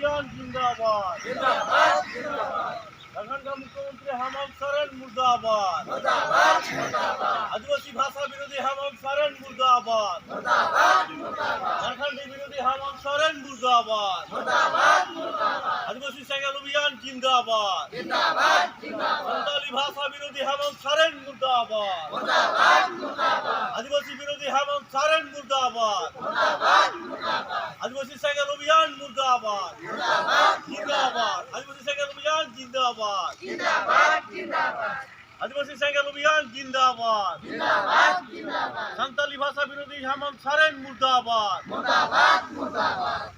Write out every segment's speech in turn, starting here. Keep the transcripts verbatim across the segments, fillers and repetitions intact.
ᱡᱤᱱᱫᱟᱵᱟᱫ। ᱡᱤᱱᱫᱟᱵᱟᱫ, ᱡᱤᱱᱫᱟᱵᱟᱫ। ᱡᱷᱟᱲᱠᱷᱚᱸᱰ ᱨᱮᱱ ᱢᱩᱠᱷᱭᱚᱢᱚᱱᱛᱨᱤ ᱦᱮᱢᱚᱱᱛ ᱥᱚᱨᱮᱱ ᱢᱩᱨᱫᱟᱵᱟᱫ। ᱢᱩᱨᱫᱟᱵᱟᱫ, ᱢᱩᱨᱫᱟᱵᱟᱫ। ᱟᱹᱫᱤᱵᱟᱹᱥᱤ ᱵᱷᱟᱥᱟ ᱵᱤᱨᱳᱫᱷᱤ ᱦᱮᱢᱚᱱᱛ ᱥᱚᱨᱮᱱ ᱢᱩᱨᱫᱟᱵᱟᱫ। ᱢᱩᱨᱫᱟᱵᱟᱫ, ᱢᱩᱨᱫᱟᱵᱟᱫ। ᱡᱷᱟᱲᱠᱷᱚᱸᱰ ᱵᱤᱨᱳᱫᱷᱤ ᱦᱮᱢᱚᱱᱛ ᱥᱚᱨᱮᱱ ᱢᱩᱨᱫᱟᱵᱟᱫ। ᱢᱩᱨᱫᱟᱵᱟᱫ, ᱢᱩᱨᱫᱟᱵᱟᱫ। ᱟᱹᱫᱤᱵᱟᱹᱥᱤ ᱥᱮᱸᱜᱮᱞ ᱚᱵᱷᱤᱭᱟᱱ ᱡᱤᱱᱫᱟᱵᱟᱫ। ᱡᱤᱱᱫᱟᱵᱟᱫ, ᱡᱤᱱᱫᱟᱵᱟᱫ। ᱥᱟᱱᱛᱟᱞᱤ ᱵᱷᱟᱥᱟ ᱵᱤᱨᱳᱫᱷᱤ ᱦᱮᱢᱚᱱᱛ ᱥᱚᱨᱮᱱ ᱢᱩᱨᱫᱟᱵᱟᱫ। ᱢᱩᱨᱫᱟᱵᱟᱫ, ᱢᱩᱨᱫᱟᱵᱟᱫ। ᱟᱹᱫᱤᱵᱟᱹᱥᱤ ᱵᱤᱨᱳᱫᱷᱤ ᱦᱮᱢᱚᱱᱛ ᱥᱚᱨᱮᱱ ᱢᱩᱨᱫᱟᱵᱟᱫ। ᱢᱩᱨᱫᱟᱵᱟᱫ, ᱢᱩᱨᱫᱟᱵᱟᱫ। ᱟᱹᱫᱤᱵᱟᱹᱥᱤ ᱥᱮᱸᱜᱮᱞ ᱚᱵᱷᱤᱭᱟᱱ ᱢᱩᱨᱫᱟᱵᱟᱫ। ᱢᱩᱨᱫᱟᱵᱟᱫ, ᱢᱩᱨᱫᱟᱵᱟᱫ। ᱡᱤᱱᱫᱟᱵᱟᱫ। ᱟᱹᱫᱤᱵᱟᱹᱥᱤ ᱥᱮᱸᱜᱮᱞ ᱚᱵᱷᱤᱭᱟᱱ ᱡᱤᱱᱫᱟᱵᱟᱫ। ᱡᱤᱱᱫᱟᱵᱟᱫ, ᱡᱤᱱᱫᱟᱵᱟᱫ। ᱟᱹᱫᱤᱵᱟᱹᱥᱤ ᱥᱮᱸᱜᱮᱞ ᱚᱵᱷᱤᱭᱟᱱ ᱡᱤᱱᱫᱟᱵᱟᱫ। ᱡᱤᱱᱫᱟᱵᱟᱫ, ᱡᱤᱱᱫᱟᱵᱟᱫ᱾ ᱥᱟᱱᱛᱟᱞᱤ ᱵᱷᱟᱥᱟ ᱵᱤᱨᱳᱫᱷᱤ ᱦᱮᱢᱚᱱᱛ ᱥᱚᱨᱮᱱ ᱢᱩᱨᱫᱟᱵᱟᱫ। ᱢᱩᱨᱫᱟᱵᱟᱫ, ᱢᱩᱨᱫᱟᱵᱟᱫ᱾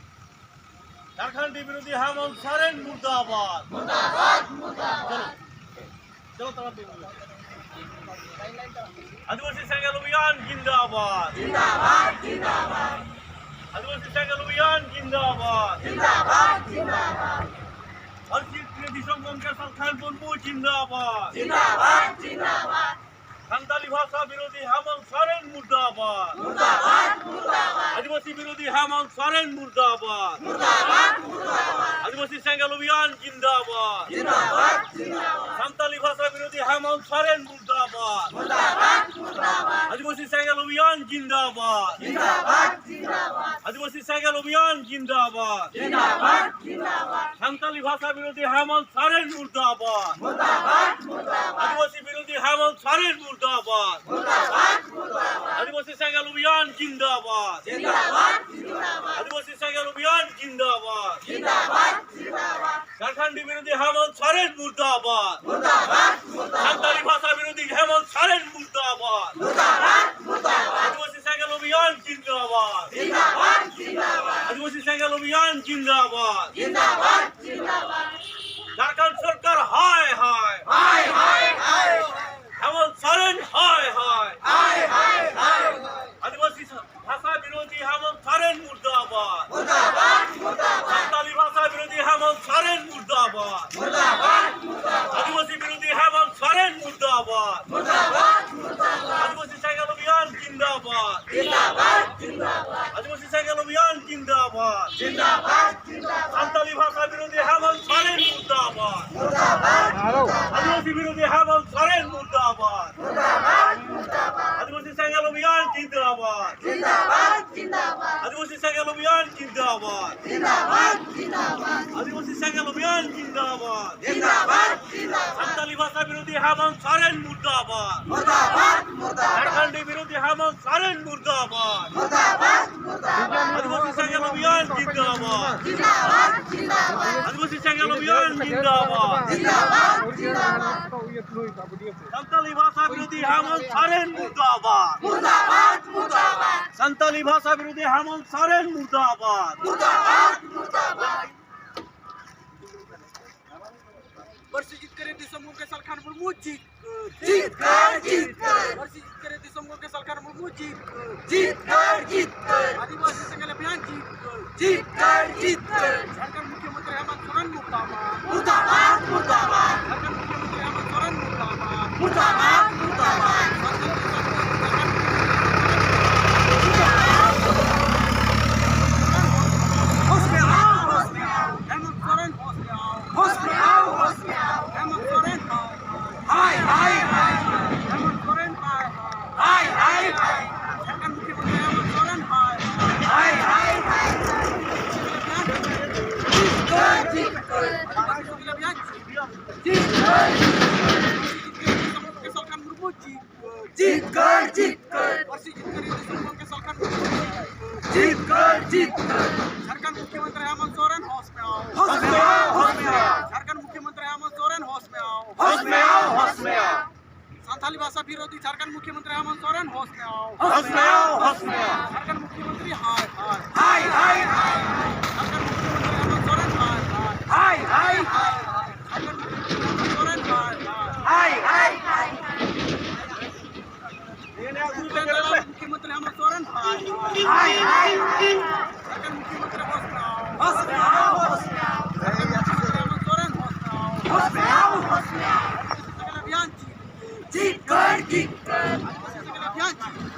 ᱡᱷᱟᱲᱠᱷᱚᱸᱰᱤ ᱵᱤᱨᱳᱫᱷᱤ ᱦᱮᱢᱚᱱᱛ ᱥᱚᱨᱮᱱ ᱢᱩᱨᱫᱟᱵᱟᱫ। ᱢᱩᱨᱫᱟᱵᱟᱫ, ᱢᱩᱨᱫᱟᱵᱟᱫ᱾ ᱪᱚᱞᱚ, ᱪᱚᱞᱚ, ᱛᱟᱲᱟᱛᱟᱲᱤ᱾ ᱟᱹᱫᱤᱵᱟᱹᱥᱤ ᱥᱮᱸᱜᱮᱞ ᱚᱵᱷᱤᱭᱟᱱ ᱡᱤᱱᱫᱟᱵᱟᱫ᱾ ᱡᱤᱱᱫᱟᱵᱟᱫ, ᱡᱤᱱᱫᱟᱵᱟᱫ᱾ ᱟᱹᱫᱤᱵᱟᱹᱥᱤ ᱥᱮᱸᱜᱮᱞ ᱚᱵᱷᱤᱭᱟᱱ ᱡᱤᱱᱫᱟᱵᱟᱫ᱾ ᱡᱤᱱᱫᱟᱵᱟᱫ, ᱡᱤᱱᱫᱟᱵᱟᱫ᱾ ᱯᱟᱹᱨᱥᱤ ᱯᱨᱤᱭᱚ ᱫᱤᱥᱚᱢ ᱜᱚᱢᱠᱮ ᱥᱟᱞᱠᱷᱟᱱ ᱢᱩᱨᱢᱩ ᱡᱤᱱᱫᱟᱵᱟᱫ᱾ ᱡᱤᱱᱫᱟᱵᱟᱫ, ᱡᱤᱱᱫᱟᱵᱟᱫ᱾ ᱥᱟᱱᱛᱟᱞᱤ ᱵᱷᱟᱥᱟ ᱵᱤᱨᱳᱫᱷᱤ ᱦᱮᱢᱚᱱᱛ ᱥᱚᱨᱮᱱ ᱢᱩᱨᱫᱟᱵᱟᱫ᱾ ᱢᱩᱨᱫᱟᱵᱟᱫ, ᱢᱩᱨᱫᱟᱵᱟᱫ᱾ ᱟᱹᱫᱤᱵᱟᱹᱥᱤ ᱵᱤᱨᱳᱫᱷᱤ ᱦᱮᱢᱚᱱᱛ ᱥᱚᱨᱮᱱ ᱢᱩᱨᱫᱟᱵᱟᱫ᱾ ᱢᱩᱨᱫᱟᱵᱟᱫ, ᱢᱩᱨᱫᱟᱵᱟᱫ᱾ ᱟᱹᱫᱤᱵᱟᱹᱥᱤ ᱥᱮᱸᱜᱮᱞ ᱚᱵᱷᱤᱭᱟᱱ ᱡᱤᱱᱫᱟᱵᱟᱫ᱾ ᱡᱤᱱᱫᱟᱵᱟᱫ, ᱡᱤᱱᱫᱟᱵᱟᱫ᱾ ᱥᱟᱱᱛᱟᱞᱤ ᱵᱷᱟᱥᱟ ᱵᱤᱨᱳᱫᱷᱤ ᱦᱮᱢᱚᱱᱛ ᱥᱚᱨᱮᱱ ᱢᱩᱨᱫᱟᱵᱟᱫ᱾ ᱢᱩᱨᱫᱟᱵᱟᱫ, ᱢᱩᱨᱫᱟᱵᱟᱫ᱾ ᱟᱹᱫᱤᱵᱟᱹᱥᱤ ᱥᱮᱸᱜᱮᱞ ᱚᱵᱷᱤᱭᱟᱱ ᱡᱤᱱᱫᱟᱵᱟᱫ᱾ ᱡᱤᱱᱫᱟᱵᱟᱫ, ᱡᱤᱱᱫᱟᱵᱟᱫ᱾ ᱟᱹᱫᱤᱵᱟᱹᱥᱤ ᱥᱮᱸᱜᱮᱞ ᱚᱵᱷᱤᱭᱟᱱ ᱡᱤᱱᱫᱟᱵᱟᱫ᱾ ᱡᱤᱱᱫᱟᱵᱟᱫ, ᱡᱤᱱᱫᱟᱵᱟᱫ᱾ ᱥᱟᱱᱛᱟᱞᱤ ᱵᱷᱟᱥᱟ ᱵᱤᱨᱳᱫᱷᱤ ᱦᱮᱢᱚᱱᱛ ᱥᱚᱨᱮᱱ ᱢᱩᱨᱫᱟᱵᱟᱫ᱾ ᱢᱩᱨᱫᱟᱵᱟᱫ, ᱢᱩᱨᱫᱟᱵᱟᱫ᱾ ᱟᱹᱫᱤᱵᱟᱹᱥᱤ ᱵᱤᱨᱳᱫᱷᱤ ᱦᱮᱢᱚᱱᱛ ᱥᱚᱨᱮᱱ ᱢᱩᱨᱫᱟᱵᱟᱫ᱾ ᱢᱩᱨᱫᱟᱵᱟᱫ, ᱢᱩᱨᱫᱟᱵᱟᱫ᱾ ᱟᱹᱫᱤᱵᱟᱹᱥᱤ ᱥᱮᱸᱜᱮᱞ ᱚᱵᱷᱤᱭᱟᱱ ᱡᱤᱱᱫᱟᱵᱟᱫ᱾ ᱡᱤᱱᱫᱟᱵᱟᱫ, ᱡᱤᱱᱫᱟᱵᱟᱫ᱾ ᱟᱹᱫᱤᱵᱟᱹᱥᱤ ᱥᱮᱸᱜᱮᱞ ᱚᱵᱷᱤᱭᱟᱱ ᱡᱤᱱᱫᱟᱵᱟᱫ᱾ ᱡᱤᱱᱫᱟᱵᱟᱫ, ᱡᱤᱱᱫᱟᱵᱟᱫ᱾ ᱡᱷᱟᱲᱠᱷᱚᱸᱰᱤ ᱵᱤᱨᱳᱫᱷᱤ ᱦᱮᱢᱚᱱᱛ ᱥᱚᱨᱮᱱ ᱢᱩᱨᱫᱟᱵᱟᱫ᱾ ᱢᱩᱨᱫᱟᱵᱟᱫ, ᱢᱩᱨᱫᱟᱵᱟᱫ᱾ ᱥᱟᱱᱛᱟᱲᱤ ᱵᱷᱟᱥᱟ ᱵᱤᱨᱳᱫᱷᱤ ᱦᱮᱢᱚᱱᱛ ᱥᱚᱨᱮᱱ ᱢᱩᱨᱫᱟᱵᱟᱫ᱾ ᱢᱩᱨᱫᱟᱵᱟᱫ, ᱢᱩᱨᱫᱟᱵᱟᱫ᱾ ᱟᱹᱫᱤᱵᱟᱹᱥᱤ ᱥᱮᱸᱜᱮᱞ ᱚᱵᱷᱤᱭᱟᱱ ᱡᱤᱱᱫᱟᱵᱟᱫ᱾ ᱡᱤᱱᱫᱟᱵᱟᱫ, ᱡᱤᱱᱫᱟᱵᱟᱫ᱾ ᱟᱹᱫᱤᱵᱟᱹᱥᱤ ᱥᱮᱸᱜᱮᱞ ᱚᱵᱷᱤᱭᱟᱱ ᱡᱤᱱᱫᱟᱵᱟᱫ᱾ ᱡᱤᱱᱫᱟᱵᱟᱫ, ᱡᱤᱱᱫᱟᱵᱟᱫ᱾ ᱡᱷᱟᱲᱠᱷᱚᱸᱰ ᱥᱚᱨᱠᱟᱨ ᱦᱟᱭ ᱦᱟᱭ᱾ ᱦᱟᱭ ᱦᱟᱭ ᱦᱟᱭ᱾ ᱦᱮᱢᱚᱱᱛ ᱥᱚᱨᱮᱱ ᱦᱟᱭ ᱦᱟᱭ᱾ ᱦᱟᱭ ᱦᱟᱭ ᱦᱟᱭ᱾ ᱟᱹᱫᱤᱵᱟᱹᱥᱤ ᱵᱷᱟᱥᱟ ᱵᱤᱨᱳᱫᱷᱤ ᱦᱮᱢᱚᱱᱛ ᱥᱚᱨᱮᱱ ᱢᱩᱨᱫᱟᱵᱟᱫ᱾ ᱢᱩᱨᱫᱟᱵᱟᱫ, ᱢᱩᱨᱫᱟᱵᱟᱫ᱾ ᱥᱟᱱᱛᱟᱞᱤ ᱵᱷᱟᱥᱟ ᱵᱤᱨᱳᱫᱷᱤ ᱦᱮᱢᱚᱱᱛ ᱥᱚᱨᱮᱱ ᱢᱩᱨᱫᱟᱵᱟᱫ᱾ ᱢᱩᱨᱫᱟᱵᱟᱫ, ᱢᱩᱨᱫᱟᱵᱟᱫ᱾ ᱟᱹᱫᱤᱵᱟᱹᱥᱤ ᱵᱤᱨᱳᱫᱷᱤ ᱦᱮᱢᱚᱱᱛ ᱥᱚᱨᱮᱱ ᱢᱩᱨᱫᱟᱵᱟᱫ᱾ ᱢᱩᱨᱫᱟᱵᱟᱫ, ᱢᱩᱨᱫᱟᱵᱟᱫ᱾ ᱟᱹᱫᱤᱵᱟᱹᱥᱤ ᱥᱮᱸᱜᱮᱞ ᱚᱵᱷᱤᱭᱟᱱ ᱡᱤᱱᱫᱟᱵᱟᱫ᱾ ᱡᱤᱱᱫᱟᱵᱟᱫ, ᱡᱤᱱᱫᱟᱵᱟᱫ᱾ ᱟᱹᱫᱤᱵᱟᱹᱥᱤ ᱥᱮᱸᱜᱮᱞ ᱚᱵᱷᱤᱭᱟᱱ ᱡᱤᱱᱫᱟᱵᱟᱫ। ᱡᱤᱱᱫᱟᱵᱟᱫ, ᱡᱤᱱᱫᱟᱵᱟᱫ। ᱥᱟᱱᱛᱟᱞᱤ ᱵᱷᱟᱥᱟ ᱵᱤᱨᱳᱫᱷᱤ ᱦᱮᱢᱚᱱᱛ ᱥᱚᱨᱮᱱ ᱢᱩᱨᱫᱟᱵᱟᱫ। ᱢᱩᱨᱫᱟᱵᱟᱫ, ᱢᱩᱨᱫᱟᱵᱟᱫ। ᱟᱹᱫᱤᱵᱟᱹᱥᱤ ᱵᱤᱨᱳᱫᱷᱤ ᱦᱮᱢᱚᱱᱛ ᱥᱚᱨᱮᱱ ᱢᱩᱨᱫᱟᱵᱟᱫ। ᱢᱩᱨᱫᱟᱵᱟᱫ, ᱢᱩᱨᱫᱟᱵᱟᱫ। ᱟᱹᱫᱤᱵᱟᱹᱥᱤ ᱥᱮᱸᱜᱮᱞ ᱚᱵᱷᱤᱭᱟᱱ ᱡᱤᱱᱫᱟᱵᱟᱫ। ᱡᱤᱱᱫᱟᱵᱟᱫ, ᱡᱤᱱᱫᱟᱵᱟᱫ। ᱟᱹᱫᱤᱵᱟᱹᱥᱤ ᱥᱮᱸᱜᱮᱞ ᱚᱵᱷᱤᱭᱟᱱ ᱡᱤᱱᱫᱟᱵᱟᱫ। ᱡᱤᱱᱫᱟᱵᱟᱫ, ᱡᱤᱱᱫᱟᱵᱟᱫ। ᱟᱹᱫᱤᱵᱟᱹᱥᱤ ᱥᱮᱸᱜᱮᱞ ᱚᱵᱷᱤᱭᱟᱱ ᱡᱤᱱᱫᱟᱵᱟᱫ। ᱡᱤᱱᱫᱟᱵᱟᱫ, ᱡᱤᱱᱫᱟᱵᱟᱫ। ᱥᱟᱱᱛᱟᱞᱤ ᱵᱷᱟᱥᱟ ᱵᱤᱨᱳᱫᱷᱤ ᱦᱮᱢᱚᱱᱛ ᱥᱚᱨᱮᱱ ᱢᱩᱨᱫᱟᱵᱟᱫ। ᱢᱩᱨᱫᱟᱵᱟᱫ, ᱢᱩᱨᱫᱟᱵᱟᱫ। ᱡᱷᱟᱲᱠᱷᱚᱸᱰᱤ ᱵᱤᱨᱳᱫᱷᱤ ᱦᱮᱢᱚᱱᱛ ᱥᱚᱨᱮᱱ ᱢᱩᱨᱫᱟᱵᱟᱫ। ᱢᱩᱨᱫᱟᱵᱟᱫ, ᱢᱩᱨᱫᱟᱵᱟᱫ। ᱟᱹᱫᱤᱵᱟᱹᱥᱤ ᱥᱮᱸᱜᱮᱞ ᱚᱵᱷᱤᱭᱟᱱ ᱡᱤᱱᱫᱟᱵᱟᱫ। ᱡᱤᱱᱫᱟᱵᱟᱫ, ᱡᱤᱱᱫᱟᱵᱟᱫ। ᱟᱹᱫᱤᱵᱟᱹᱥᱤ ᱥᱮᱸᱜᱮᱞ ᱚᱵᱷᱤᱭᱟᱱ ᱡᱤᱱᱫᱟᱵᱟᱫ। ᱡᱤᱱᱫᱟᱵᱟᱫ, ᱡᱤᱱᱫᱟᱵᱟᱫ᱾ ᱥᱟᱱᱛᱟᱞᱤ ᱵᱷᱟᱥᱟ ᱵᱤᱨᱳᱫᱷᱤ ᱦᱮᱢᱚᱱᱛ ᱥᱚᱨᱮᱱ ᱢᱩᱨᱫᱟᱵᱟᱫ। ᱢᱩᱨᱫᱟᱵᱟᱫ, ᱢᱩᱨᱫᱟᱵᱟᱫ। ᱥᱟᱱᱛᱟᱞᱤ ᱵᱷᱟᱥᱟ ᱵᱤᱨᱳᱫᱷᱤ ᱦᱮᱢᱚᱱᱛ ᱥᱚᱨᱮᱱ ᱢᱩᱨᱫᱟᱵᱟᱫ। ᱢᱩᱨᱫᱟᱵᱟᱫ, ᱢᱩᱨᱫᱟᱵᱟᱫ᱾ ᱯᱟᱹᱨᱥᱤ ᱡᱤᱛᱠᱟᱹᱨᱤ ᱫᱤᱥᱚᱢ ᱜᱚᱢᱠᱮ ᱥᱟᱞᱠᱷᱟᱱ ᱢᱩᱨᱢᱩ ᱡᱤᱛᱠᱟᱹᱨ᱾ ᱡᱤᱛᱠᱟᱹᱨ, ᱡᱤᱛᱠᱟᱹᱨ᱾ ᱯᱟᱹᱨᱥᱤ ᱡᱤᱛᱠᱟᱹᱨᱤ ᱫᱤᱥᱚᱢ ᱜᱚᱢᱠᱮ ᱥᱟᱞᱠᱷᱟᱱ ᱢᱩᱨᱢᱩ ᱡᱤᱛᱠᱟᱹᱨ᱾ ᱡᱤᱛᱠᱟᱹᱨ, ᱡᱤᱛᱠᱟᱹᱨ᱾ ᱟᱹᱫᱤᱵᱟᱹᱥᱤ ᱥᱮᱸᱜᱮᱞ ᱚᱵᱷᱤᱭᱟᱱ ᱡᱤᱛᱠᱟᱹᱨ᱾ ᱡᱤᱛᱠᱟᱹᱨ, ᱡᱤᱛᱠᱟᱹᱨ᱾ ᱡᱷᱟᱲᱠᱷᱚᱸᱰ ᱢᱩᱠᱷᱭᱚᱢᱚᱱᱛᱨᱤ ᱦᱮᱢᱚᱱᱛ ᱥᱚᱨᱮᱱ ᱢᱩᱨᱫᱟᱵᱟᱫ᱾ ᱢᱩᱨᱫᱟᱵᱟᱫ, ᱢᱩᱨᱫᱟᱵᱟᱫ᱾ ᱡᱷᱟᱲᱠᱷᱚᱸᱰ ᱢᱩᱠᱷᱭᱚᱢᱚᱱᱛᱨᱤ ᱦᱮᱢᱚᱱᱛ ᱥᱚᱨᱮᱱ ᱢᱩᱨᱫᱟᱵᱟᱫ᱾ ᱢᱩᱨᱫᱟᱵᱟᱫ, ᱢᱩᱨᱫᱟᱵᱟᱫ᱾ ᱥᱟᱱᱛᱟᱲ ᱡᱟᱹᱛᱤ ᱥᱟᱱᱛᱟᱲ ᱡᱟᱹᱛᱤ ᱦᱳᱥ ᱢᱮ ᱟᱣ, ᱦᱳᱥ ᱢᱮ ᱟᱣ᱾ ᱦᱮᱢᱚᱱᱛ ᱥᱚᱨᱮᱱ ᱦᱳᱥ ᱢᱮ ᱟᱣ᱾ ᱦᱳᱥ ᱢᱮ ᱟᱣ, ᱦᱳᱥ ᱢᱮ ᱟᱣ᱾ ᱦᱮᱢᱚᱱᱛ ᱥᱚᱨᱮᱱ ᱦᱳᱥ ᱢᱮ ᱟᱣ᱾ ᱦᱟᱭ, ᱦᱟᱭ, ᱦᱟᱭ᱾ ᱦᱮᱢᱚᱱᱛ ᱥᱚᱨᱮᱱ ᱦᱟᱭ, ᱦᱟᱭ᱾ ᱦᱟᱭ, ᱦᱟᱭ, ᱦᱟᱭ᱾ ᱡᱷᱟᱲᱠᱷᱚᱸᱰ ᱢᱩᱠᱷᱭᱚᱢᱚᱱᱛᱨᱤ ᱦᱮᱢᱚᱱᱛ ᱥᱚᱨᱮᱱ ᱦᱟᱭ, ᱦᱟᱭ᱾ ᱦᱟᱭ, ᱦᱟᱭ, ᱦᱟᱭ᱾ ᱡᱤᱛᱠᱟᱹᱨ, ᱡᱤᱛᱠᱟᱹᱨ᱾ ᱡᱤᱛᱠᱟᱹᱨ, ᱡᱤᱛᱠᱟᱹᱨ᱾ ᱥᱟᱞᱠᱷᱟᱱ ᱢᱩᱨᱢᱩ ᱡᱤᱛᱠᱟᱹᱨ᱾ ᱡᱤᱛᱠᱟᱹᱨ, ᱡᱤᱛᱠᱟᱹᱨ᱾ ᱯᱟᱹᱨᱥᱤ ᱡᱤᱛᱠᱟᱹᱨᱤᱭᱟᱹ ᱫᱤᱥᱚᱢ ᱜᱚᱢᱠᱮ ᱥᱟᱞᱠᱷᱟᱱ ᱢᱩᱨᱢᱩ ᱡᱤᱛᱠᱟᱹᱨ᱾ ᱡᱤᱛᱠᱟᱹᱨ, ᱡᱤᱛᱠᱟᱹᱨ᱾ ᱡᱷᱟᱲᱠᱷᱚᱸᱰ ᱢᱩᱠᱷᱭᱚᱢᱚᱱᱛᱨᱤ ᱦᱮᱢᱚᱱᱛ ᱥᱚᱨᱮᱱ ᱦᱳᱥ ᱢᱮ ᱟᱣ᱾ ᱦᱳᱥ ᱢᱮ ᱟᱣ, ᱦᱳᱥ ᱢᱮ ᱟᱣ᱾ ᱡᱷᱟᱲᱠᱷᱚᱸᱰ ᱢᱩᱠᱷᱭᱚᱢᱚᱱᱛᱨᱤ ᱦᱮᱢᱚᱱᱛ ᱥᱚᱨᱮᱱ ᱦᱳᱥ ᱢᱮ ᱟᱣ᱾ ᱦᱳᱥ ᱢᱮ ᱟᱣ, ᱦᱳᱥ ᱢᱮ ᱟᱣ᱾ ᱥᱟᱱᱛᱟᱞᱤ ᱵᱷᱟᱥᱟ ᱵᱤᱨᱳᱫᱷᱤ ᱡᱷᱟᱲᱠᱷᱚᱸᱰ ᱢᱩᱠᱷᱭᱚᱢᱚᱱᱛᱨᱤ ᱦᱮᱢᱚᱱᱛ ᱥᱚᱨᱮᱱ ᱦᱳᱥ ᱢᱮ ᱟᱣ᱾ ᱦᱳᱥ ᱢᱮ ᱟᱣ, ᱦᱳᱥ ᱢᱮ ᱟᱣ᱾ ᱡᱷᱟᱲᱠᱷᱚᱸᱰ ᱢᱩᱠᱷᱭᱚᱢᱚᱱᱛᱨᱤ ᱦᱟᱭ, ᱦᱟᱭ᱾ ᱦᱟᱭ, ᱦᱟᱭ, ᱦᱟᱭ᱾ ᱡᱷᱟᱲᱠᱷᱚᱸᱰ ᱢᱩᱠᱷᱭᱚᱢᱚᱱᱛᱨᱤ ᱦᱮᱢᱚᱱᱛ ᱥᱚᱨᱮᱱ ᱦᱟᱭ, ᱦᱟᱭ᱾ ᱦᱟᱭ, ᱦᱟᱭ, ᱦᱟᱭ᱾ ᱡᱷᱟᱲᱠᱷᱚᱸᱰ ᱢᱩᱠᱷᱭᱚᱢᱚᱱᱛᱨᱤ ᱦᱮᱢᱚᱱᱛ ᱥᱚᱨᱮᱱ ᱦᱟᱭ, ᱦᱟᱭ᱾ ᱦᱟᱭ, ᱦᱟᱭ, ᱦᱟᱭ᱾ ᱩᱯᱮᱱᱫᱨᱚ ᱢᱩᱠᱷᱭᱚᱢᱚᱱᱛᱨᱤ ᱦᱮᱢᱚᱱᱛ ᱥᱚᱨᱮᱱ ᱦᱟᱭ, ᱦᱟᱭ᱾ ᱦᱟᱭ, ᱦᱟᱭ, ᱦᱟᱭ᱾ ᱡᱷᱟᱲᱠᱷᱚᱸᱰ ᱢᱩᱠᱷᱭᱚᱢᱚᱱᱛᱨᱤ ᱦᱳᱥ ᱢᱮ ᱟᱣ᱾ ᱦᱳᱥ ᱢᱮ ᱟᱣ, ᱦᱳᱥ ᱢᱮ ᱟᱣ᱾ ᱡᱷᱟᱲᱠᱷᱚᱸᱰ ᱢᱩᱠᱷᱭᱚᱢᱚᱱᱛᱨᱤ ᱦᱮᱢᱚᱱᱛ ᱥᱚᱨᱮᱱ ᱦᱳᱥ ᱢᱮ ᱟᱣ᱾ ᱦᱳᱥ ᱢᱮ ᱟᱣ, ᱦᱳᱥ ᱢᱮ ᱟᱣ᱾ ᱟᱹᱫᱤᱵᱟᱹᱥᱤ ᱥᱮᱸᱜᱮᱞ ᱚᱵᱷᱤᱭᱟᱱ ᱡᱤᱛᱠᱟᱹᱨ᱾ ᱡᱤᱛᱠᱟᱹᱨ, ᱡᱤᱛᱠᱟᱹᱨ᱾ ᱟᱹᱫᱤᱵᱟᱹᱥᱤ ᱥᱮᱸᱜᱮᱞ ᱚᱵᱷᱤᱭᱟᱱ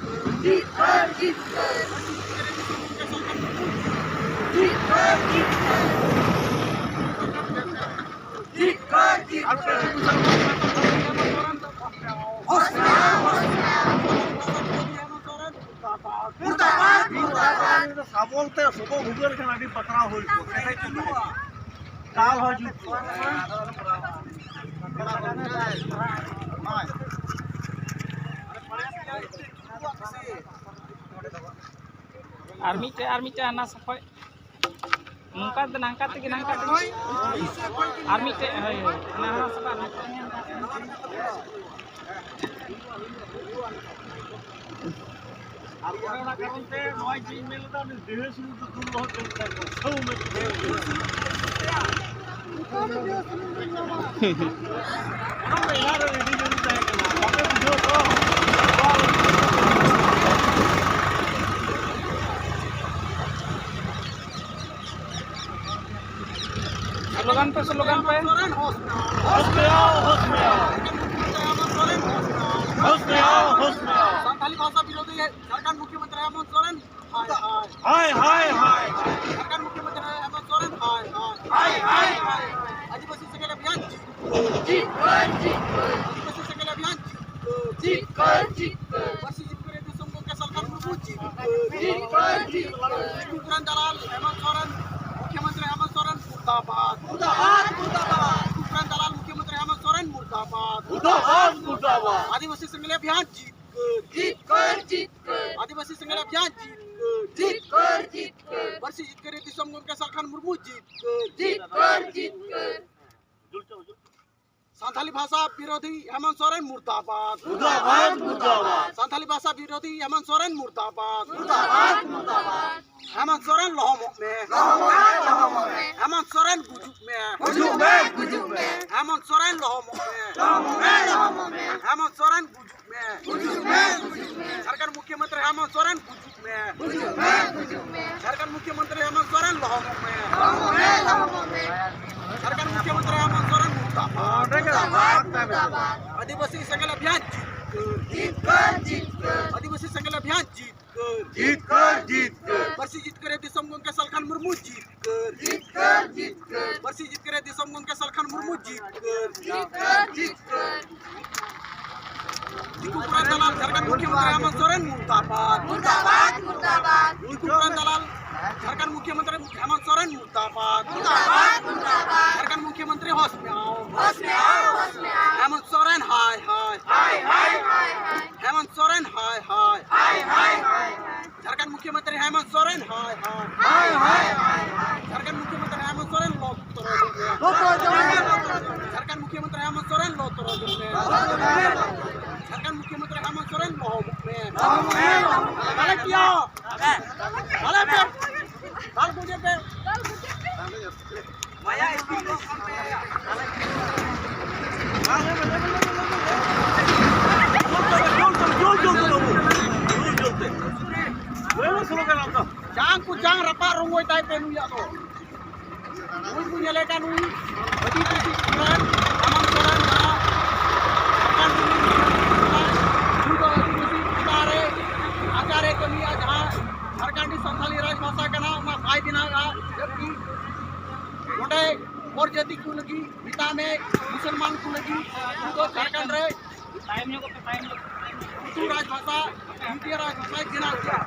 ᱡᱤᱛᱠᱟᱹᱨ᱾ ᱡᱤᱛᱠᱟᱹᱨ, ᱡᱤᱛᱠᱟᱹᱨ᱾ ᱵᱚᱞᱛᱮ ᱥᱚᱵᱚ ᱵᱷᱩᱜᱟᱹᱨ ᱠᱷᱟᱱ ᱟᱹᱰᱤ ᱯᱟᱛᱲᱟ ᱦᱩᱭ ᱠᱚᱜᱼᱟ, ᱠᱮᱴᱮᱡ ᱠᱚᱜᱼᱟ᱾ ᱫᱟᱞ ᱦᱚᱸ ᱡᱩᱛ ᱠᱚᱜᱼᱟ᱾ ᱟᱨ ᱢᱤᱫᱴᱮᱡ, ᱟᱨ ᱢᱤᱫᱴᱮᱡ ᱦᱟᱱᱟ ᱥᱟ ᱠᱷᱚᱡ᱾ ᱱᱚᱝᱠᱟ ᱫᱚ, ᱱᱟᱝᱠᱟ ᱛᱮᱜᱮ, ᱱᱟᱝᱠᱟ ᱛᱮᱜᱮ᱾ ᱟᱨ ᱢᱤᱫᱴᱮᱡ, ᱦᱳᱭ, ᱦᱳᱭ᱾ ᱚᱱᱟ ᱦᱚᱸ ᱥᱟᱵ ᱟᱨ ᱢᱤᱫᱴᱮᱡ᱾ ᱟᱨ ᱚᱱᱟ ᱠᱟᱨᱚᱱ ᱛᱮ ᱱᱚᱜᱼᱚᱭ ᱡᱮᱧ ᱢᱮᱱ ᱞᱮᱫᱟ, ᱩᱱᱤ ᱫᱮᱦᱮ ᱥᱩᱱᱩᱢ ᱫᱚ ᱫᱩᱞ ᱞᱚᱦᱚᱫ ᱡᱚᱝ ᱛᱟᱭ ᱠᱚ᱾ ᱪᱷᱟᱹᱣ ᱢᱮ᱾ ᱚᱱᱟ ᱫᱚ ᱮᱱᱟᱝ ᱨᱮ ᱨᱮᱰᱤ ᱡᱚᱝ ᱛᱟᱦᱮᱸ ᱠᱟᱱᱟ᱾ ᱵᱟᱯᱮ ᱵᱩᱡᱷᱟᱹᱣ ᱛᱚ? ᱥᱞᱳᱜᱟᱱ ᱯᱮ, ᱥᱞᱳᱜᱟᱱ ᱯᱮ᱾ ᱥᱚᱨᱮᱱ ᱦᱳᱥ ᱢᱮ ᱟᱢ᱾ ᱦᱳᱥ ᱢᱮ ᱟᱢ, ᱦᱳᱥ ᱢᱮ ᱟᱢ᱾ ᱦᱳᱥ ᱢᱮ ᱟᱢ, ᱦᱳᱥ ᱢᱮ ᱟᱢ᱾ ᱥᱟᱱᱛᱟᱞᱤ ᱵᱷᱟᱥᱟ ᱵᱤᱨᱳᱫᱷᱤ ᱡᱷᱟᱲᱠᱷᱚᱸᱰ ᱢᱩᱠᱷᱭᱚᱢᱚᱱᱛᱨᱤ ᱦᱮᱢᱚᱱᱛ ᱥᱚᱨᱮᱱ, ᱦᱟᱭ, ᱦᱟᱭ᱾ ᱦᱟᱭ, ᱦᱟᱭ, ᱦᱟᱭ᱾ ᱡᱷᱟᱲᱠᱷᱚᱸᱰ ᱢᱩᱠᱷᱭᱚᱢᱚᱱᱛᱨᱤ ᱦᱮᱢᱚᱱᱛ ᱥᱚᱨᱮᱱ, ᱦᱟᱭ, ᱦᱟᱭ᱾ ᱦᱟᱭ, ᱦᱟᱭ, ᱦᱟᱭ᱾ ᱟᱹᱫᱤᱵᱟᱹᱥᱤ ᱥᱮᱸᱜᱮᱞ ᱚᱵᱷᱤᱭᱟᱱ ᱡᱤᱛᱠᱟᱹᱨ᱾ ᱡᱤᱛᱠᱟᱹᱨ, ᱡᱤᱛᱠᱟᱹᱨ᱾ ᱟᱹᱫᱤᱵᱟᱹᱥᱤ ᱥᱮᱸᱜᱮᱞ ᱚᱵᱷᱤᱭᱟᱱ ᱡᱤᱛᱠᱟᱹᱨ᱾ ᱡᱤᱛᱠᱟᱹᱨ, ᱡᱤᱛᱠᱟᱹᱨ᱾ ᱯᱟᱹᱨᱥᱤ ᱡᱤᱛᱠᱟᱹᱨᱤᱭᱟᱹ ᱫᱤᱥᱚᱢ ᱜᱚᱢᱠᱮ ᱥᱟᱞᱠᱷᱟᱱ ᱢᱩᱨᱢᱩ ᱡᱤᱛᱠᱟᱹᱨ᱾ ᱡᱤᱛᱠᱟᱹᱨ, ᱡᱤᱛᱠᱟᱹᱨ᱾ ᱫᱤᱠᱩ ᱯᱨᱟᱱ ᱫᱟᱞᱟᱞ ᱦᱮᱢᱚᱱᱛ ᱥᱚᱨᱮᱱ, ᱢᱩᱠᱷᱭᱚᱢᱚᱱᱛᱨᱤ ᱦᱮᱢᱚᱱᱛ ᱥᱚᱨᱮᱱ ᱢᱩᱨᱫᱟᱵᱟᱫ᱾ ᱢᱩᱨᱫᱟᱵᱟᱫ, ᱢᱩᱨᱫᱟᱵᱟᱫ᱾ ᱫᱤᱠᱩ ᱯᱨᱟᱱ ᱫᱟᱞᱟᱞ ᱢᱩᱠᱷᱭᱚᱢᱚᱱᱛᱨᱤ ᱦᱮᱢᱚᱱᱛ ᱥᱚᱨᱮᱱ ᱢᱩᱨᱫᱟᱵᱟᱫ᱾ ᱢᱩᱨᱫᱟᱵᱟᱫ, ᱢᱩᱨᱫᱟᱵᱟᱫ᱾ ᱟᱹᱫᱤᱵᱟᱹᱥᱤ ᱥᱮᱸᱜᱮᱞ ᱚᱵᱷᱤᱭᱟᱱ ᱡᱤᱛᱠᱟᱹᱨ᱾ ᱡᱤᱛᱠᱟᱹᱨ, ᱡᱤᱛᱠᱟᱹᱨ᱾ ᱟᱹᱫᱤᱵᱟᱹᱥᱤ ᱥᱮᱸᱜᱮᱞ ᱚᱵᱷᱤᱭᱟᱱ ᱡᱤᱛᱠᱟᱹᱨ᱾ ᱡᱤᱛᱠᱟᱹᱨ, ᱡᱤᱛᱠᱟᱹᱨ᱾ ᱯᱟᱹᱨᱥᱤ ᱡᱤᱛᱠᱟᱹᱨᱤᱭᱟᱹ ᱫᱤᱥᱚᱢ ᱜᱚᱢᱠᱮ ᱥᱟᱞᱠᱷᱟᱱ ᱢᱩᱨᱢᱩ ᱡᱤᱛᱠᱟᱹᱨ᱾ ᱡᱤᱛᱠᱟᱹᱨ, ᱡᱤᱛᱠᱟᱹᱨ᱾ ᱥᱟᱱᱛᱟᱞᱤ ᱵᱷᱟᱥᱟ ᱵᱤᱨᱳᱫᱷᱤ ᱦᱮᱢᱚᱱᱛ ᱥᱚᱨᱮᱱ ᱢᱩᱨᱫᱟᱵᱟᱫ᱾ ᱢᱩᱨᱫᱟᱵᱟᱫ, ᱢᱩᱨᱫᱟᱵᱟᱫ᱾ ᱥᱟᱱᱛᱟᱞᱤ ᱵᱷᱟᱥᱟ ᱵᱤᱨᱳᱫᱷᱤ ᱦᱮᱢᱚᱱᱛ ᱥᱚᱨᱮᱱ ᱢᱩᱨᱫᱟᱵᱟᱫ᱾ ᱢᱩᱨᱫᱟᱵᱟᱫ, ᱢᱩᱨᱫᱟᱵᱟᱫ᱾ ᱦᱮᱢᱚᱱᱛ ᱥᱚᱨᱮᱱ ᱞᱚᱦᱚᱢᱚᱜ ᱢᱮ᱾ ᱞᱚᱦᱚᱢᱚᱜ ᱢᱮ, ᱞᱚᱦᱚᱢᱚᱜ ᱢᱮ᱾ ᱦᱮᱢᱚᱱᱛ ᱥᱚᱨᱮᱱ ᱜᱩᱡᱩᱜ ᱢᱮ᱾ ᱜᱩᱡᱩᱜ ᱢᱮ, ᱜᱩᱡᱩᱜ ᱢᱮ᱾ ᱦᱮᱢᱚᱱᱛ ᱥᱚᱨᱮᱱ ᱞᱚᱦᱚᱢᱚᱜ ᱢᱮ᱾ ᱞᱚᱦᱚᱢᱚᱜ ᱢᱮ, ᱞᱚᱦᱚᱢᱚᱜ ᱢᱮ᱾ ᱦᱮᱢᱚᱱᱛ ᱥᱚᱨᱮᱱ ᱜᱩᱡᱩᱜ ᱢᱮ᱾ ᱜᱩᱡᱩᱜ ᱢᱮ, ᱜᱩᱡᱩᱜ ᱢᱮ᱾ ᱡᱷᱟᱲᱠᱷᱚᱸᱰ ᱢᱩᱠᱷᱭᱚᱢᱚᱱᱛᱨᱤ ᱦᱮᱢᱚᱱᱛ ᱥᱚᱨᱮᱱ ᱜᱩᱡᱩᱜ ᱢᱮ᱾ ᱜᱩᱡᱩᱜ ᱢᱮ, ᱜᱩᱡᱩᱜ ᱢᱮ᱾ ᱡᱷᱟᱲᱠᱷᱚᱸᱰ ᱢᱩᱠᱷᱭᱚᱢᱚᱱᱛᱨᱤ ᱦᱮᱢᱚᱱᱛ ᱥᱚᱨᱮᱱ ᱞᱚᱦᱚᱢᱚᱜ ᱢᱮ᱾ ᱞᱚᱦᱚᱢᱚᱜ ᱢᱮ, ᱞᱚᱦᱚᱢᱚᱜ ᱢᱮ᱾ ᱡᱷᱟᱲᱠᱷᱚᱸᱰ ᱢᱩᱠᱷᱭᱚᱢᱚᱱᱛᱨᱤ ᱦᱮᱢᱚᱱᱛ ᱥᱚᱨᱮᱱ ᱢᱩᱨᱫᱟᱵᱟᱫ᱾ ᱢᱩᱨᱫᱟᱵᱟᱫ, ᱢᱩᱨᱫᱟᱵᱟᱫ᱾ ᱟᱹᱫᱤᱵᱟᱹᱥᱤ ᱥᱮᱸᱜᱮᱞ ᱚᱵᱷᱤᱭᱟᱱ ᱡᱤᱛᱠᱟᱹᱨ᱾ ᱡᱤᱛᱠᱟᱹᱨ, ᱡᱤᱛᱠᱟᱹᱨ᱾ ᱟᱹᱫᱤᱵᱟᱹᱥᱤ ᱥᱮᱸᱜᱮᱞ ᱚᱵᱷᱤᱭᱟᱱ ᱡᱤᱛᱠᱟᱹᱨ᱾ ᱡᱤᱛᱠᱟᱹᱨ, ᱡᱤᱛᱠᱟᱹᱨ᱾ ᱯᱟᱹᱨᱥᱤ ᱡᱤᱛᱠᱟᱹᱨᱤᱭᱟᱹ ᱫᱤᱥᱚᱢ ᱜᱚᱢᱠᱮ ᱥᱟᱞᱠᱷᱟᱱ ᱢᱩᱨᱢᱩ ᱡᱤᱛᱠᱟᱹᱨ᱾ ᱡᱤᱛᱠᱟᱹᱨ, ᱡᱤᱛᱠᱟᱹᱨ᱾ ᱯᱟᱹᱨᱥᱤ ᱡᱤᱛᱠᱟᱹᱨᱤᱭᱟᱹ ᱫᱤᱥᱚᱢ ᱜᱚᱢᱠᱮ ᱥᱟᱞᱠᱷᱟᱱ ᱢᱩᱨᱢᱩ ᱡᱤᱛᱠᱟᱹᱨ᱾ ᱡᱤᱛᱠᱟᱹᱨ, ᱡᱤᱛᱠᱟᱹᱨ᱾ ᱫᱤᱠᱩ ᱯᱨᱟᱱ ᱫᱟᱞᱟᱞ ᱡᱷᱟᱲᱠᱷᱚᱸᱰ ᱢᱩᱠᱷᱭᱚᱢᱚᱱᱛᱨᱤ ᱦᱮᱢᱚᱱᱛ ᱥᱚᱨᱮᱱ ᱢᱩᱨᱫᱟᱵᱟᱫ᱾ ᱢᱩᱨᱫᱟᱵᱟᱫ, ᱢᱩᱨᱫᱟᱵᱟᱫ᱾ ᱫᱤᱠᱩ ᱯᱨᱟᱱ ᱫᱟᱞᱟᱞ ᱡᱷᱟᱲᱠᱷᱚᱸᱰ ᱢᱩᱠᱷᱭᱚᱢᱚᱱᱛᱨᱤ ᱦᱮᱢᱚᱱᱛ ᱥᱚᱨᱮᱱ ᱢᱩᱨᱫᱟᱵᱟᱫ᱾ ᱢᱩᱨᱫᱟᱵᱟᱫ, ᱢᱩᱨᱫᱟᱵᱟᱫ᱾ ᱡᱷᱟᱲᱠᱷᱚᱸᱰ ᱢᱩᱠᱷᱭᱚᱢᱚᱱᱛᱨᱤ ᱦᱚᱥ ᱢᱮ ᱟᱣ᱾ ᱦᱚᱥ ᱢᱮ ᱟᱣ, ᱦᱚᱥ ᱢᱮ ᱟᱣ᱾ ᱦᱮᱢᱚᱱᱛ ᱥᱚᱨᱮᱱ ᱦᱟᱭ ᱦᱟᱭ᱾ ᱦᱟᱭ, ᱦᱟᱭ, ᱦᱟᱭ, ᱦᱟᱭ᱾ ᱦᱮᱢᱚᱱᱛ ᱥᱚᱨᱮᱱ ᱦᱟᱭ ᱦᱟᱭ᱾ ᱦᱟᱭ, ᱦᱟᱭ, ᱦᱟᱭ, ᱦᱟᱭ᱾ ᱡᱷᱟᱲᱠᱷᱚᱸᱰ ᱢᱩᱠᱷᱭᱚᱢᱚᱱᱛᱨᱤ ᱦᱮᱢᱚᱱᱛ ᱥᱚᱨᱮᱱ ᱦᱟᱭ ᱦᱟᱭ᱾ ᱦᱟᱭ, ᱦᱟᱭ, ᱦᱟᱭ, ᱦᱟᱭ᱾ ᱡᱷᱟᱲᱠᱷᱚᱸᱰ ᱢᱩᱠᱷᱭᱚᱢᱚᱱᱛᱨᱤ ᱦᱮᱢᱚᱱᱛ ᱥᱚᱨᱮᱱ ᱞᱚ ᱛᱚᱨᱚᱡ ᱢᱮ᱾ ᱞᱚ ᱛᱚᱨᱚᱡ ᱢᱮ᱾ ᱡᱷᱟᱲᱠᱷᱚᱸᱰ ᱢᱩᱠᱷᱭᱚᱢᱚᱱᱛᱨᱤ ᱦᱮᱢᱚᱱᱛ ᱥᱚᱨᱮᱱ ᱞᱚ ᱛᱚᱨᱚᱡ ᱢᱮ᱾ ᱞᱚ ᱛᱚᱨᱚᱡ ᱢᱮ᱾ ᱡᱷᱟᱲᱠᱷᱚᱸᱰ ᱢᱩᱠᱷᱭᱚᱢᱚᱱᱛᱨᱤ ᱦᱮᱢᱚᱱᱛ ᱥᱚᱨᱮᱱ ᱞᱚ ᱢᱮ᱾ ᱞᱚ ᱢᱮ᱾ ᱵᱟᱞᱮ ᱯᱤᱭᱟ᱾ ᱵᱟᱞᱮ ᱯᱮ᱾ ᱫᱟᱞ ᱜᱚᱡᱮ ᱯᱮ᱾ ᱢᱟᱭᱟ ᱤᱥᱠᱩᱞ ᱫᱚ ᱠᱟᱱ ᱛᱟᱭᱟ᱾ ᱡᱳᱨ ᱛᱮ, ᱡᱳᱨ ᱛᱮ, ᱵᱟᱹᱵᱩ᱾ ᱡᱳᱨ, ᱡᱳᱨ ᱛᱮ᱾ ᱞᱟᱹᱭ ᱢᱮ, ᱥᱞᱳᱜᱟᱱ ᱟᱢ ᱫᱚ᱾ ᱡᱟᱝ ᱠᱚ ᱡᱟᱝ ᱨᱟᱯᱟᱜ ᱨᱚᱝᱜᱚᱭ ᱛᱟᱭ ᱯᱮ ᱱᱩᱭᱟᱜ ᱫᱚ᱾ ᱱᱩᱭ ᱠᱚ ᱧᱮᱞᱮ ᱠᱟᱱ ᱱᱩᱭ ᱟᱹᱫᱤᱵᱟᱹᱥᱤ ᱥᱚᱨᱮᱱ, ᱦᱮᱢᱚᱱᱛ ᱥᱚᱨᱮᱱ ᱡᱟᱦᱟᱸ ᱡᱷᱟᱲᱠᱷᱚᱸᱰ ᱨᱤᱱᱤᱡ ᱱᱩᱭ ᱫᱚ ᱟᱹᱫᱤᱵᱟᱹᱥᱤ ᱪᱮᱛᱟᱱ ᱨᱮ ᱱᱟᱦᱟᱪᱟᱨᱮ ᱠᱟᱹᱢᱤᱭᱟ, ᱡᱟᱦᱟᱸ ᱡᱷᱟᱲᱠᱷᱚᱸᱰᱤ ᱥᱟᱱᱛᱟᱞᱤ ᱨᱟᱡᱽ ᱵᱷᱟᱥᱟ ᱠᱟᱱᱟ, ᱚᱱᱟ ᱵᱟᱭ ᱵᱮᱱᱟᱣᱮᱫᱼᱟ, ᱡᱚᱵᱠᱤ ᱱᱚᱰᱮ ᱦᱚᱲ ᱡᱟᱹᱛᱤ ᱠᱚ ᱞᱟᱹᱜᱤᱫ, ᱢᱮᱛᱟᱜ ᱢᱮ ᱢᱩᱥᱚᱞᱢᱟᱱ ᱠᱚ ᱞᱟᱹᱜᱤᱫ, ᱩᱱᱠᱩ ᱫᱚ ᱡᱷᱟᱲᱠᱷᱚᱸᱰ ᱨᱮ ᱩᱛᱩ ᱨᱟᱡᱽ ᱵᱷᱟᱥᱟ, ᱫᱤᱛᱤᱭᱚ ᱨᱟᱡᱽ ᱵᱷᱟᱥᱟᱭ ᱵᱮᱱᱟᱣ ᱠᱮᱫᱟ᱾